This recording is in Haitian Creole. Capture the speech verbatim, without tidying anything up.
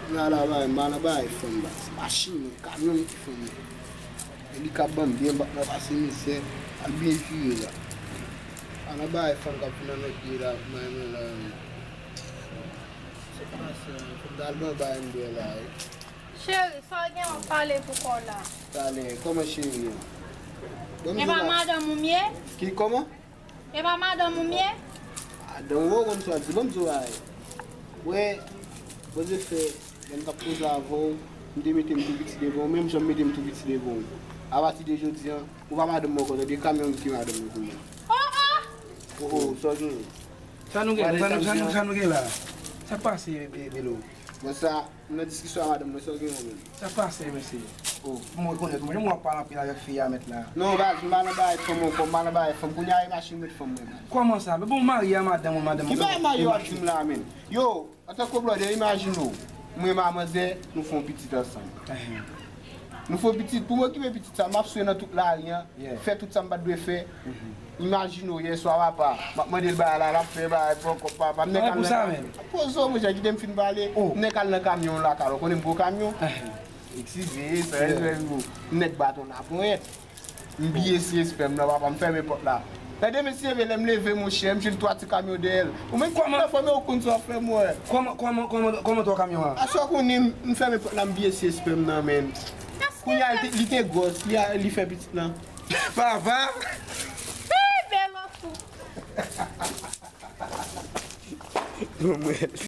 Ala bagay, m ala bagay fanm la. Se machin mwen, kamyon m ki fanm nan. E li ka ban m byen, m pa t nan pase mizè. Al byen vire la. Ala bagay fanm k ap vin anmède la, mwen menm la. Se pa sa, fò m t al ban bay m byen la wi. Cheri, sa w gen w ap pale pou kò w la? Talè, kòman cheri an? Ban m E di w pa la. Madanm ou m ye? Ki kòman? E pa madanm ou m ye? Adan ou konn sa di, ban m di w bagay. Wè, poze fè, lè m t ap koze avè w, m te mete m tou piti devan w, menm jan m mete m tou piti devan w. Apati de jodi an, ou pa madanm mwen ankò, tande, kamyon ki madanm mwen kounye a. Oh, oh! Oh, oh, sa w gen? Sa nou gen, Gade sa nou, sa sa m sa nou, gen. Sa nou gen la? Sa k pase, Be-, Belo? Bon, sa, m nan diskisyon a madanm mwen, sa w gen menm? Sa k pase, mesye? Oh, m rekonèt ou, men w ap pale anpil avèk fi a mèt la. Non, baz, m pa nan bagay fanm ankò, m pa nan bagay fanm. Kounye a, e machin mèt fanm mwen, baz. Kòman sa? Men bon, w marye a madanm ou, madanm ou. Ki bagay marye w ap di m la, menm? Yo, antanke blòdè, imajine w. Mwen e manzè, nou fè yon pitit ansanm. Ehe. Nou fè yon pitit, pou m okipe pitit sa, m ap swe nan tout lari an, Yeah. fè tout sa m pa t dwe fè. Mhm. Imajine w, yèswa, papa, m ap mande l bagay la, l ap fè bagay, pran kòb papa, m nèk Bagay al pou nan sa, kamyon. Men. Poze w, monchè, kite m fin pale. Oh. M nèk al nan kamyon lakay la, ou konnen m gwo kamyon. Ehe. Eskize, sa, Yeah. sa, m nèk baton nan ponyèt. M biye si espè m nan, papa, m fèmen pòt la. Tande, mesye, lè m leve, monchè, m jwenn twa ti kamyon dèyè l. Ou menm ki Kòman? Nan fanmi, ou konn sa w ap fè, mwen. Kòman, kòman, kòman, kòman twa kamyon an? Aswè konnen m, m fèmen pòt la, m biye si espè m nan, men. Kounye a, li te, li te gwòs, li a, li fè pitit lan. Papa! Hey, Belo fou! Bon, mwen.